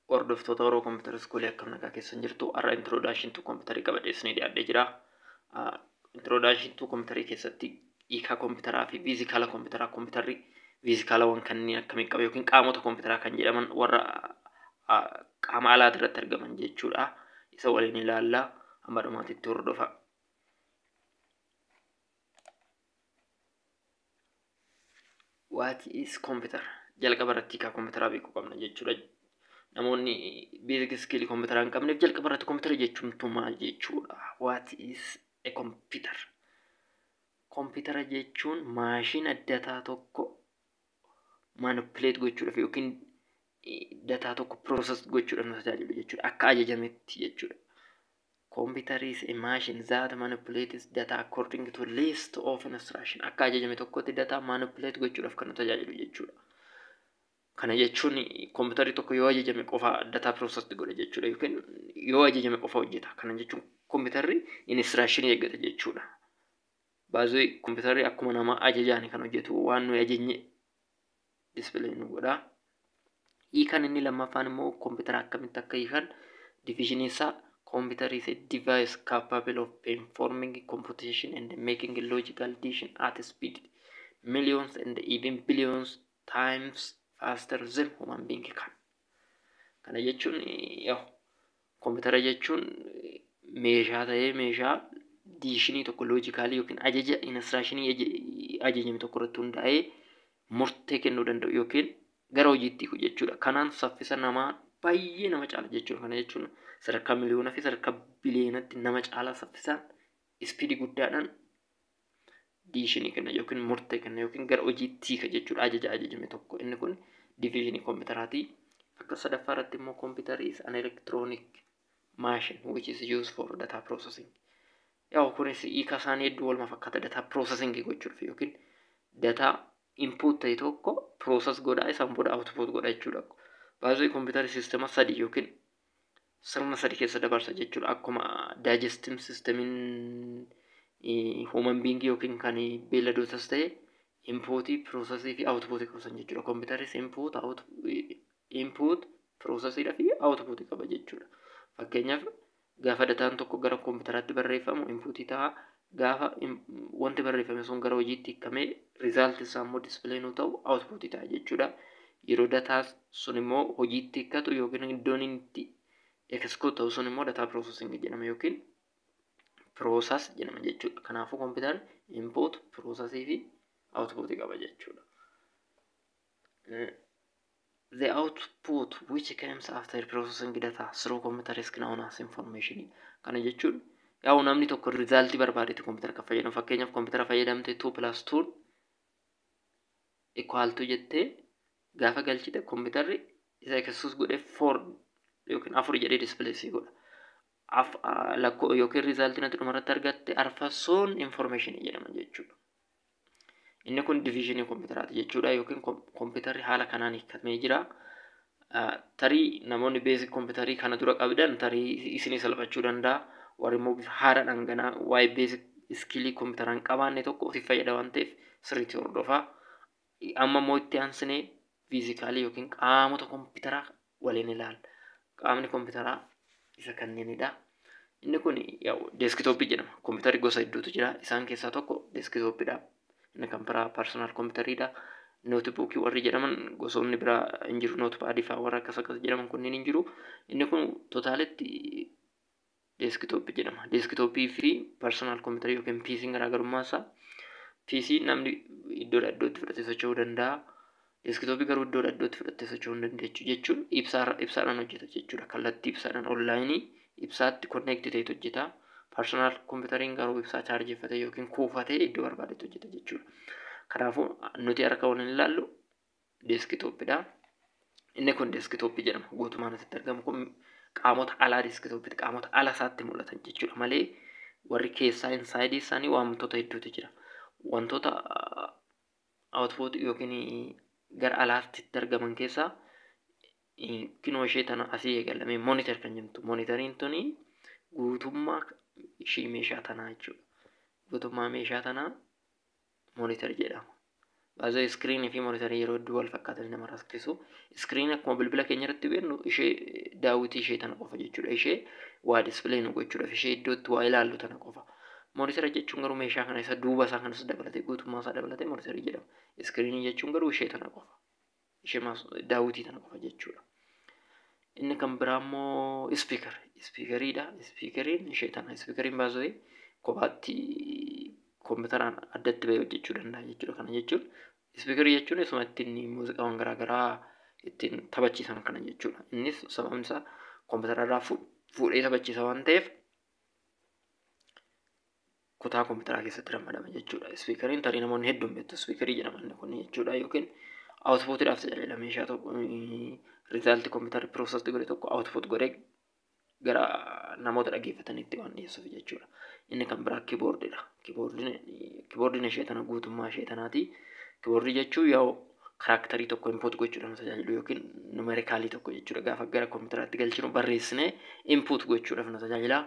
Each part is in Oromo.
Hordoftoota Oro Computer Schoolii, akkam nagaa keessan jirtu? Har'a Introduction to Computerii qabadhee isinii dhiyaadhee jira. Introduction to Computerii keessatti hiikaa kompiitaraa fi physicala kompiitaraa, kompiitarri physicalawwan kanneen akkamii qaba yookiin qaamota kompiitaraa kan jedhaman warra qaama alaati irratti argaman jechuudha. Isa waliin ilaallaa, hamma dhumaatitti hordofa. What is computer? Jalqaba irratti hiikaa kompiitaraa beekuu qabna jechuudha. Namoonni basic skill kompiitaraa hin qabneef, jalqaba irratti kompiitara jechuun maal jechuudha? What is a computer? Kompiitara jechuun maashina dataa tokko manipulate gochuudhaaf yookiin dataa tokko process gochuudhaaf nu tajaajilu jechuudha. Akka ajajametti jechuudha. Computer is a machine that manipulates data according to list of instruction. Akka ajajame tokkotti data manipulate gochuudhaaf kan nu tajaajilu jechuudha. Kana jechuun kompiitarri tokko yoo ajajame qofa data process godha jechuudha yookiin yoo ajajame qofa hojjeta. Kana jechuun kompiitarri instruction eeggata jechuudha. Baay'ee kompiitarri akkuma nama ajajaan kan hojjetu, waan nuyi ajajne display nu godha. Hiikan inni lammaffaan immoo kompiitara akkamitti akka hiikan definition isaa: computer is a device capable of performing computation and making logical decision at speed millions and even billions times faster than human being can. Kana jechuun yaa'u kompiitara jechuun meeshaa ta'ee meeshaa decisionii tokko logicalii yookiin ajaja instructionii ajajame tokko irratti hundaa'ee murtee kennuu danda'u yookiin gara hojiitti hiiku jechuudha. Kanaan saffisa namaa baay'ee nama caala jechuudha. Kana jechuun sadarkaa miliyoonaa fi sadarkaa biliyoonatti nama caalaa saffisaan, speedii guddaadhaan decisionii kenna yookiin murtee kenna yookiin gara hojiitti hiika jechuudha ajaja ajajame tokko. Inni kun definitionii kompiitaraati. Akka sadaffaa irratti immoo computer is an electronic machine which is used for data processing. Yaa'u kunis hiika isaanii hedduu waluma fakkaata, data processing gochuudhaaf yookiin data input ta'e tokko process godhaa, isaan booda output godha jechuudha. Baay'ee kompiitarri systema sadi yookiin sirna sadi keessa dabarsa jechuudha. Akkuma digestive systemiin human being yookiin kan beeyladootas ta'e inputii, processii fi outputii qaban jechuudha. Kompiitarris input, out, input, processiidha fi outputii qaba jechuudha. Fakkeenyaaf, gaafa dataan tokko gara kompiitaraatti barreeffamu inputii ta'a. Gaafa wanti barreeffame sun gara hojiitti hiikamee result isaa immoo display nuu ta'u outputii ta'a jechuudha. Yeroo dataa sun immoo hojiitti hiikkatu yookiin iddoon inni itti execute ta'u sun immoo data processing jedhama yookiin process jedhama jechuudha. Kanaafuu kompiitarri input, processii fi output qaba jechuudha. The output which comes after processing data through computer is known as information. Kana jechuun yaa'u namni tokko resultii barbaadetti kompiitara kan fayyadamu. Fakkeenyaaf, kompiitara fayyadamte 2 plus 2 equal to jettee gaafa galchite, kompiitarri isa execute godhee 4 yookiin 4 jedhee display godha. Lakkoo yookiin resultii natti dhumarratti argatte arfassuun information jedhama jechuudha. Inni kun definitionii kompiitaraati jechuudha yookiin kompiitarri haala kanaan hiikamee jira. Tarii namoonni basic kompiitarii kana dura qabdan tarii isinii salphachuu danda'a. Warri immoo bifa haaraadhaan ganaa waa'ee basic skillii kompiitaraa hin qabaanne tokko ofiif fayyada waan ta'eef sirriitti hordofaa. Amma immoo itti aansinee physicalii yookiin qaamota kompiitaraa waliin ilaalla. Qaamni kompiitaraa isa kanneenidha. Inni kun desktopii jedhama. Kompiitarri gosa hedduutu jira. Isaan keessaa tokko desktopiidha. Inni kan biraa personal computeriidha. Notebookii warri jedhaman gosoonni biraa hin jiru. Notepadii fa'aa warra akkas akkas jedhaman kunneen hin jiru. Inni kun totalitti desktopii jedhama. Desktopii fi personal computerii yookiin PC'n garaagarummaa isaa, PC namni iddoodhaa iddootti fudhatee socho'uu danda'a. Desktopii garuu iddoodhaa iddootti fudhattee socho'uu hin dandeechu jechuun ibsaadhaan hojjeta jechuudha. Kallattii ibsaadhaan onlineii ibsaatti connect ta'etu hojjeta. Personal computeriin garuu ibsaa chaarjeffatee yookiin kuufatee iddoo barbaadetti hojjeta jechuudha. Kanaafuu nuti harka waliin ilaallu desktopiidha. Inni kun desktopii jedhama. Guutumaan asitti argamu kun qaamota alaa desktopiiti. Qaamota ala isaatti mul'atan jechuudha malee warri keessaa insideii isaanii wantoota hedduutu jira. Wantoota output yookiin gara alaatti argaman keessaa kinoo ishee tana asii eegalamee monitor kan jedhamtu. Monitoriin tuni guutummaa ishii meeshaa tanaa jechuudha. Guutummaa meeshaa tanaa monitor jedhama. Baay'ee screenii fi monitorii yeroo hedduu wal fakkaatanii nama rakkisu. Screenii akkuma bilbila keenya irratti beeknu ishee daawwitii ishee tana qofa jechuudha. Ishee waa display nu gochuudhaaf ishee iddootti waa ilaallu tana qofa. Monitora jechuun garuu meeshaa kana isa duuba isaa kanas dabalatee, guutummaa isaa dabalatee monitorii jedhama. Screenii jechuun garuu ishee tana qofa. Ishee daawwitii tana qofa jechuudha. Inni kan biraa immoo speaker. Speakeriidha. Speakeriin ishee tana. Speakeriin baasee kophaatti kompiitaraan addatti bahee hojjechuu danda'a jechuudha. Kana jechuun speakerii jechuun isuma ittiin muuziqaawwan garaagaraa ittiin taphachiisan kana jechuudha. Innis sababni isaa kompiitara irraa fuudhee taphachiisa waan ta'eef kutaa kompiitaraa keessatti ramadama jechuudha. Speakeriin tarii namoonni hedduun beektu, speakerii jedhama inni kun jechuudha, yookiin outputiidhaaf tajaajila. Meeshaa tokko, resultii kompiitarri processii godhe tokko output godhee gara namoota dhaggeeffatanitti waan dhiyeessuuf jechuudha. Inni kan biraa keyboardiidha. Keyboardiin ishee tana, guutummaa ishee tanaati. Keyboardii jechuun yoo characterii tokko input gochuudhaan nu tajaajilu yookiin numericalii tokko jechuudha. Gaafa gara kompiitaraatti galchinu barreessinee input gochuudhaaf nu tajaajila.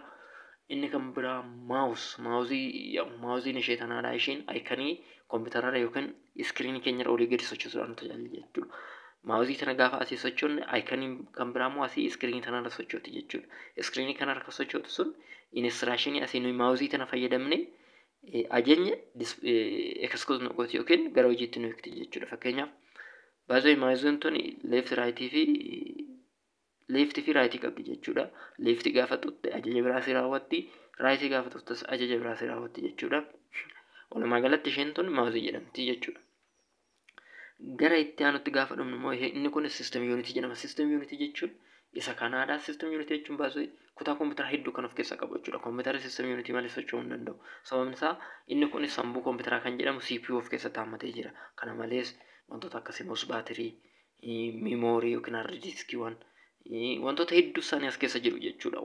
Inni kan biraa mouse. Mouseii, mouseiin ishee tanaadha. Isheen iconii kompiitararra yookiin screenii keenyarra olii gadi sochoosuudhaan nu tajaajila jechuudha. Mouseii tana gaafa asii sochoonne, iconiin kan biraa immoo asii screenii tanarra sochooti jechuudha. Screenii kanarra kan sochootu sun instructionii asii nuyi mouseii tana fayyadamne ajajni execute nu gooti yookiin gara hojiitti nu hiikti jechuudha. Fakkeenyaaf, baay'ee mouseiin tun left, rightii fi leftii fi rightii qabdi jechuudha. Leftii gaafa tutte ajaja biraa si raawwatti, rightii gaafa tuttes ajaja biraa si raawwatti jechuudha. Walumaa galatti isheen tun mouseii jedhamti jechuudha. Gara itti aanutti gaafa dhufnu immoo inni kun system unitii jedhama. System unitii jechuun isa kanaadha. System unitii jechuun baay'ee kutaa kompiitara hedduu kan of keessaa qabu jechuudha. Kompiitarri system unitii malee socho'uu hin danda'u. Sababni isaa inni kun sammuu kompiitaraa kan jedhamu CPU of keessatti hammatee jira. Kana malees wantoota akka CMOS battery, memory yookiin hard diskiiwwan, wantoota hedduu isaanii as keessa jiru jechuudha.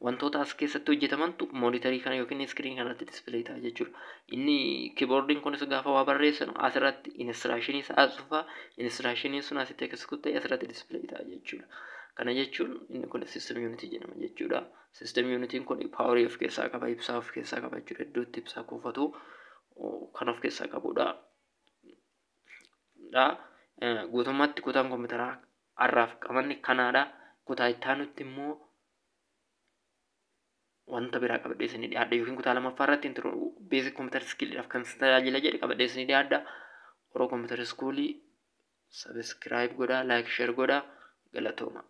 Wantoota as keessatti hojjetamantu monitorii kana yookiin screen kanatti display ta'a jechuudha. Inni keyboardiin kunis gaafa waa barreessinu asirratti instructionii isaa as dhufa, instructioniin sun asitti execute ta'e asirratti display ta'a jechuudha. Kana jechuun inni kun system unitii jedhama jechuudha. System unitiin kun powerii of keessaa qaba, ibsaa of keessaa qaba jechuudha. Iddoo itti ibsaa kuufatu kan of keessaa qabudha. Guutummaatti kutaan kompiitaraa har'aaf qabanne kanaadha. Kutaa itti aanutti immoo wanta biraa qabadhee isinii dhiyaadha, yookiin kutaa lammaffaa irratti intro basic computer skilliidhaaf kan tajaajila jedhe qabadhee isinii dhiyaadha. Oroo Computer Schoolii subscribe godhaa, like, share godhaa, galatooma.